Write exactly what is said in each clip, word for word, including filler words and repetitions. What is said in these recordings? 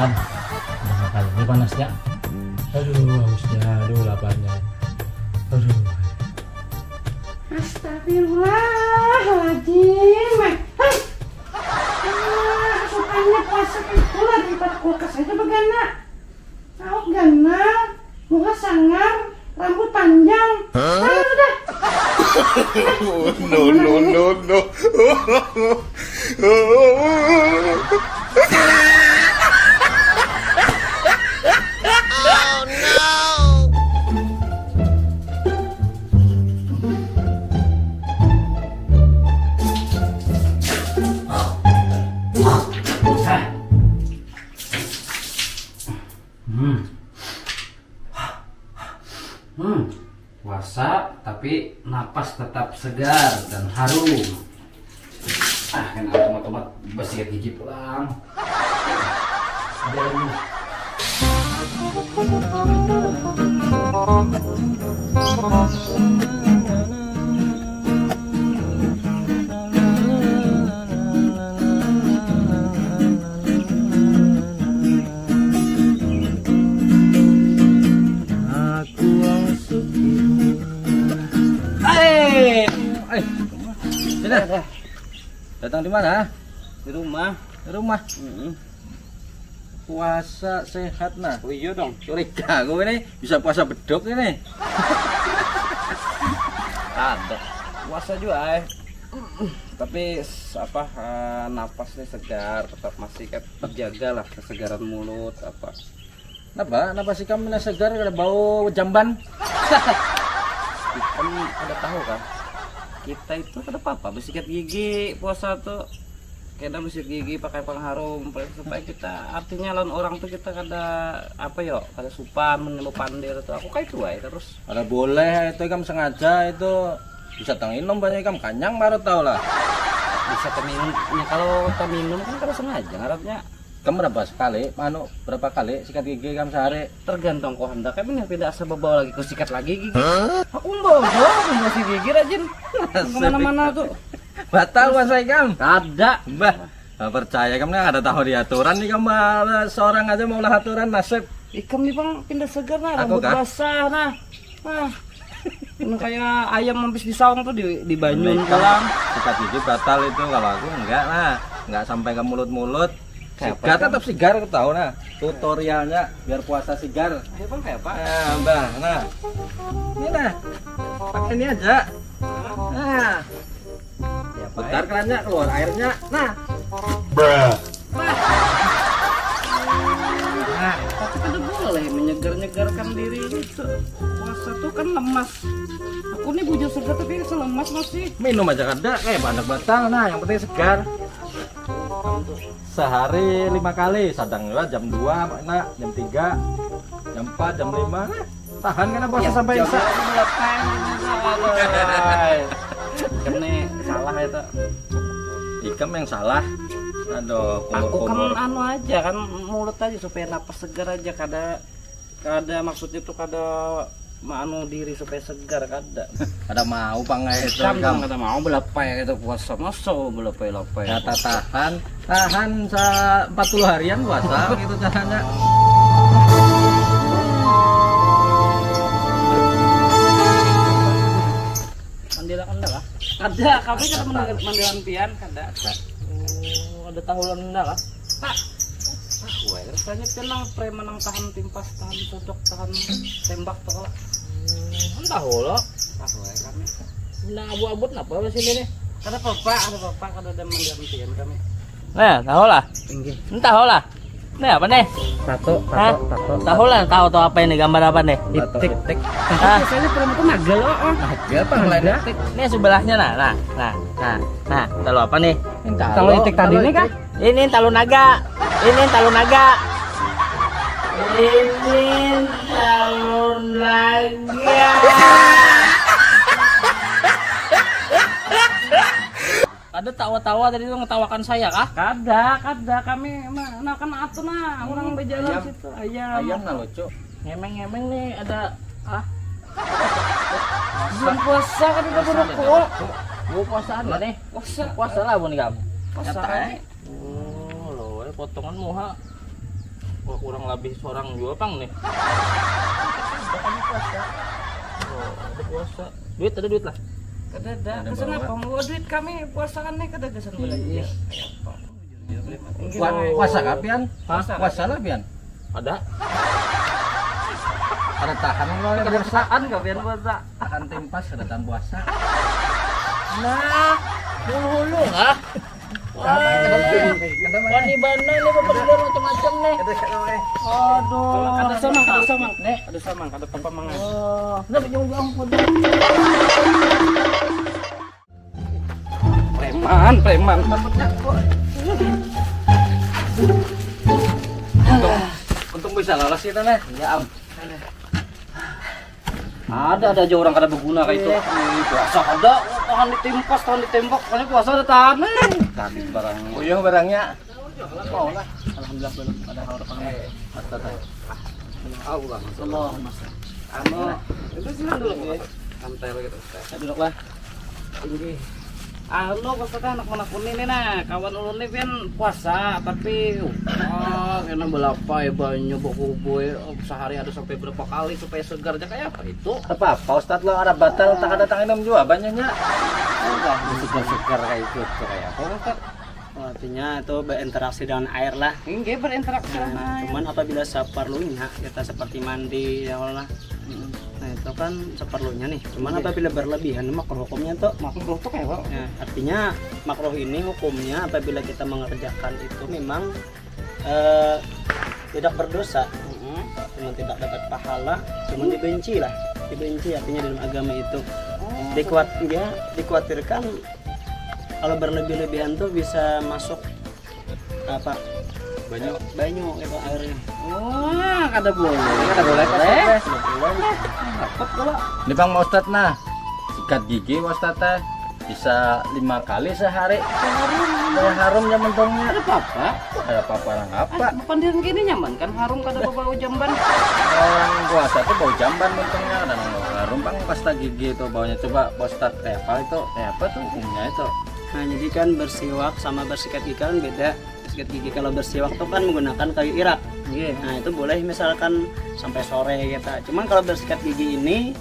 Udah makan, ini panasnya. Aduh, hausnya, aduh, laparnya. Aduh. Astagfirullahaladzim. Hei. Ah, sukanya puasa kayak pula di tempat kulkas aja begana. Awak ganal, muha sangar, rambut panjang. Hah? Sana sudah. No, no, no, no. Hmm. Hmm. Puasa, tapi napas tetap segar dan harum. Ah, kena tomat-tomat basikat gigi pulang. Ada lagi. Eh, eh, sini. Datang di mana? Di rumah. Di rumah. Mm-mm. Puasa sehat nah. Oh iya dong. Curiga aku ini bisa puasa beduk ini. Ada. Puasa juga, eh. Tapi s- apa, eh, napas nih segar, tetap masih kan terjaga lah kesegaran mulut apa. Napa? Napa sih kamu segar kada bau jamban? Kan ada tahu kan? Kita itu kada apa-apa bersikat gigi puasa tuh. Kita bersikat gigi pakai pengharum supaya kita artinya lawan orang tuh kita kada apa yo, kada supan menyebut pandir tuh. Aku kayak itu aja terus. Ada boleh itu kamu sengaja itu bisa tanginum banyak kamu kanyang baru tahu lah. Bisa teminum, ya kalau teminum kan kada sengaja ngarapnya. Kamu berapa sekali, anu, berapa kali sikat gigi kamu sehari? Tergantung kau hendak, kan ini tidak asa babawa lagi, ku sikat lagi gigi. Hah? Aku membawa bawa membersih gigi rajin. Kemana-mana tuh. Batal puasa ikam? Kada. Bah, nggak percaya kamu nih ada tahu di aturan nih kamu eh, seorang aja mau lah aturan nasib. Ikam nih bang pindah segar nah, aku rambut kah? Basah nah. Ah. Ini kayak ayam habis disaung tuh di, di banyun pulang. Sikat gigi batal itu kalau aku enggak nah, enggak sampai ke mulut-mulut. Sigar tetap sigar aku tahu nah. Tutorialnya biar puasa sigar. Ayo bang kayak apa? Nah, mbah, nah. Ini nah. Pakai ini aja. Nah. Putar kerannya keluar airnya. Nah. Bruh. Nah, tapi kada boleh menyegar-nyegarkan diri itu. Puasa tuh kan lemas. Aku nih bujur segar tapi selemas masih. Minum aja kada, kayak banyak batal. Nah, yang penting segar. Sehari lima kali, sadang lah jam dua, nak, jam tiga, jam empat, jam lima. Tahan kan puasa sampai isa. Kene salah itu. Ikam yang salah. Aduh, aku kan anu aja kan mulut aja supaya napas segar aja kada kada maksudnya tuh kada manu diri supaya segar kada. Kada mau pangai itu ikam. Kada mau belapai itu puasa masa belapai-lapai. Kata tahan Tahan sa empat puluh harian puasa gitu caranya. Mandiran enda lah. Ada, kami kada mandiran pian kada. Oh, ada tahulan enda lah. Tak. Wah, rasanya tenang preman nang tahan timpas, tahan sodok, tahan tembak tuh. Hmm, tahu lo. Tahu ya kami. Nah, abu-abut napa sini nih? Kada apa-apa, kada apa-apa, kada ada mandiran pian kami. Nah, tahu lah. Inggih. Entah lah. Ini apa nih? Tato, tato, tato. Tahu lah, tahu tahu apa ini gambar apa nih? Itik. Itik. Ah. Biasanya perempuan naga loh. Ah. Naga apa lain itik? Ini sebelahnya nah, nah, nah, nah, nah. Tahu apa nih? Tahu itik tadi nih kah? Ini talu naga. Ini talu naga. Ini talu naga. Ada tawa-tawa tadi tuh ngetawakan saya kah? Kada, kada. Kami nah kan atuh nah orang berjalan situ ayam. Ayam nah lucu. Ngemeng-ngemeng nih ada ah. Belum puasa kan udah berokok. Mau puasaan lah nih. Puasa. Puasa lah pun kamu. Puasa. Oh, lo potongan muha. Wah, kurang lebih seorang juga pang nih. Oh, ada puasa. Duit, ada duit lah. Kada ada. Ada. Pesan bawa apa? Membawa duit kami puasa kan nih, kada gasan belanja. Iya. Apa? Puasa kah pian? Hah? Puasa lah pian. Ada. Ada tahan lo, ada puasa. Kebiasaan kah pian puasa? Tahan timpas, ada tahan puasa. Nah, hulu-hulu kah? Wah, wani bana nih, bepergian macam-macam nih. Aduh. Ada samang, ada samang. Nih, ada samang, ada papa mangan. Oh, udah jauh-jauh pun. Preman, preman. Untung, untung bisa lalas kita nih. Ya am. Ada, ada aja orang kada berguna kayak itu. Ih, puasa ada, tahan ditimpas, tahan ditembak, pokoknya puasa ada tahan nih. Tadi barang. Uyuh barangnya. Mau lah. Alhamdulillah belum ada hal apa. Eh, Ustaz. Allah. Allahumma shalli. Anu, itu silang dulu, Mas. Santai lagi tuh. Saya duduk lah. Ini. Anu, maksudnya anak-anak ini nih, nah, kawan ulun nih pian puasa, tapi, oh, kena belapai banyu, bakubuy, sehari ada sampai berapa kali supaya segar aja kayak apa itu? Apa-apa, Ustaz, lo ada batal, tak ada tangan minum juga banyaknya. Udah, segar-segar kayak itu, tuh kayak apa, Ustaz? Oh, artinya itu berinteraksi dengan air lah. Enggak berinteraksi sama air. Cuman apabila seperlunya kita seperti mandi ya Allah. Nah, itu kan seperlunya nih. Cuman apabila berlebihan makruh hukumnya tuh. Makruh tuh kayak apa? Ya, artinya makruh ini hukumnya apabila kita mengerjakan itu memang eh, tidak berdosa. Cuman tidak dapat pahala, cuman dibenci lah. Dibenci artinya dalam agama itu. Dikuat, ya, dikhawatirkan kalau berlebih-lebihan tuh bisa masuk apa? Banyu. Banyu itu airnya. Wah, kada boleh. Kada boleh, Pak Ustaz. Takut kalau. Ini Bang Ustaz, nah. Sikat gigi Ustaz teh bisa lima kali sehari. Kayak harum ya mentongnya. Ada apa-apa? Ada apa-apa orang apa? Pandiran gini nyaman kan, harum kada bau jamban. Orang puasa tuh bau jamban mentongnya, dan harum bang pasta gigi itu baunya. Coba Pak Ustaz, kayak apa itu? Kayak apa tuh hukumnya itu? Nah, jadi kan bersiwak sama bersikat gigi kan beda. Sikat gigi kalau bersiwak tuh kan menggunakan kayu irak. Iya. Nah, itu boleh misalkan sampai sore kita. Cuman kalau bersikat gigi ini,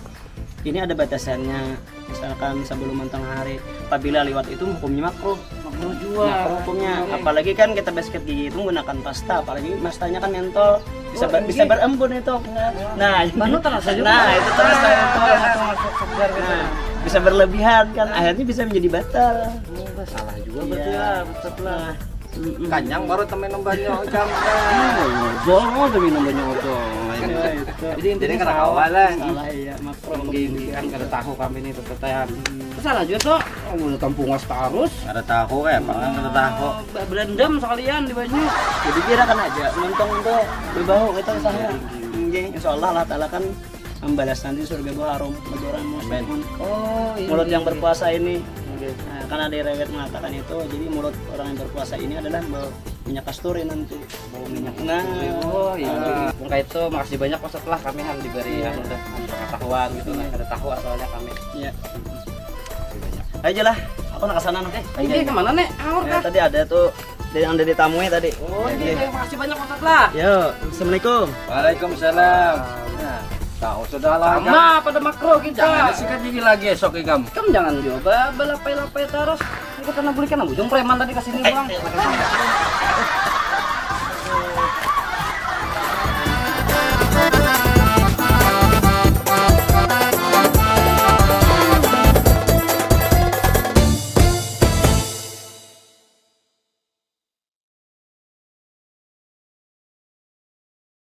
ini ada batasannya. Misalkan sebelum menteng hari, apabila liwat itu hukumnya makruh. Makruh juga. Makruh hukumnya. Iya. Apalagi kan kita bersikat gigi itu menggunakan pasta, apalagi pastanya kan mentol. Bisa Oh, ber- bisa iya. berembun itu. Nah, Manu terasa juga. Nah, itu terasa mentol. Masuk segar gitu. Nah, bisa berlebihan kan, akhirnya bisa menjadi batal. Oh, salah juga berarti Iya. ya, Ustaz lah. Nah, mm-mm. Kanyang baru temen nembahnya jam. Ngojol, ngojol, minum banyak ngojol. Iya, itu. Jadi intinya Jadi kada salah. kawa lah. Salah, iya, makro. Mungkin kan kada tahu kami ini teteh. Hmm. Salah juga tuh. Oh, udah tampung was tarus. Kada tahu kayak apa kan kada tahu. Oh, ba- berendam sekalian di banyu. Jadi kira kan aja, nonton tuh berbau kita usaha. Iya, iya. Nggih, insya Allah Allah Ta'ala kan membalas nanti surga bu harum, bagi orang Amin. muslimun. Oh, iya. Mulut yang berpuasa ini. Oke. Nah, kan ada riwayat mengatakan itu, jadi mulut orang yang berpuasa ini adalah bau minyak kasturi nanti. Bau minyak Nah. kasturi. Oh, iya. Ah. Mungkin itu makasih banyak Pak setelah kami han diberi Iya. anu dah, pengetahuan gitu lah. Iya. Kada tahu asalnya kami. Iya. Makasih banyak. Ayo lah, aku nak ke sana nanti. Iya, kemana nih? Aur Ya, kah? tadi ada tuh Dari yang dari tamunya tadi. Oh, iya, iya. Makasih banyak, Ustaz lah. Yo, assalamualaikum. Waalaikumsalam. Nah, tahu sudah lah. Sama pada makro kita. Jangan sikat gigi lagi esok ikam. Kamu jangan juga balapai-lapai terus. Ini kita nak belikan bujung preman tadi ke sini pulang.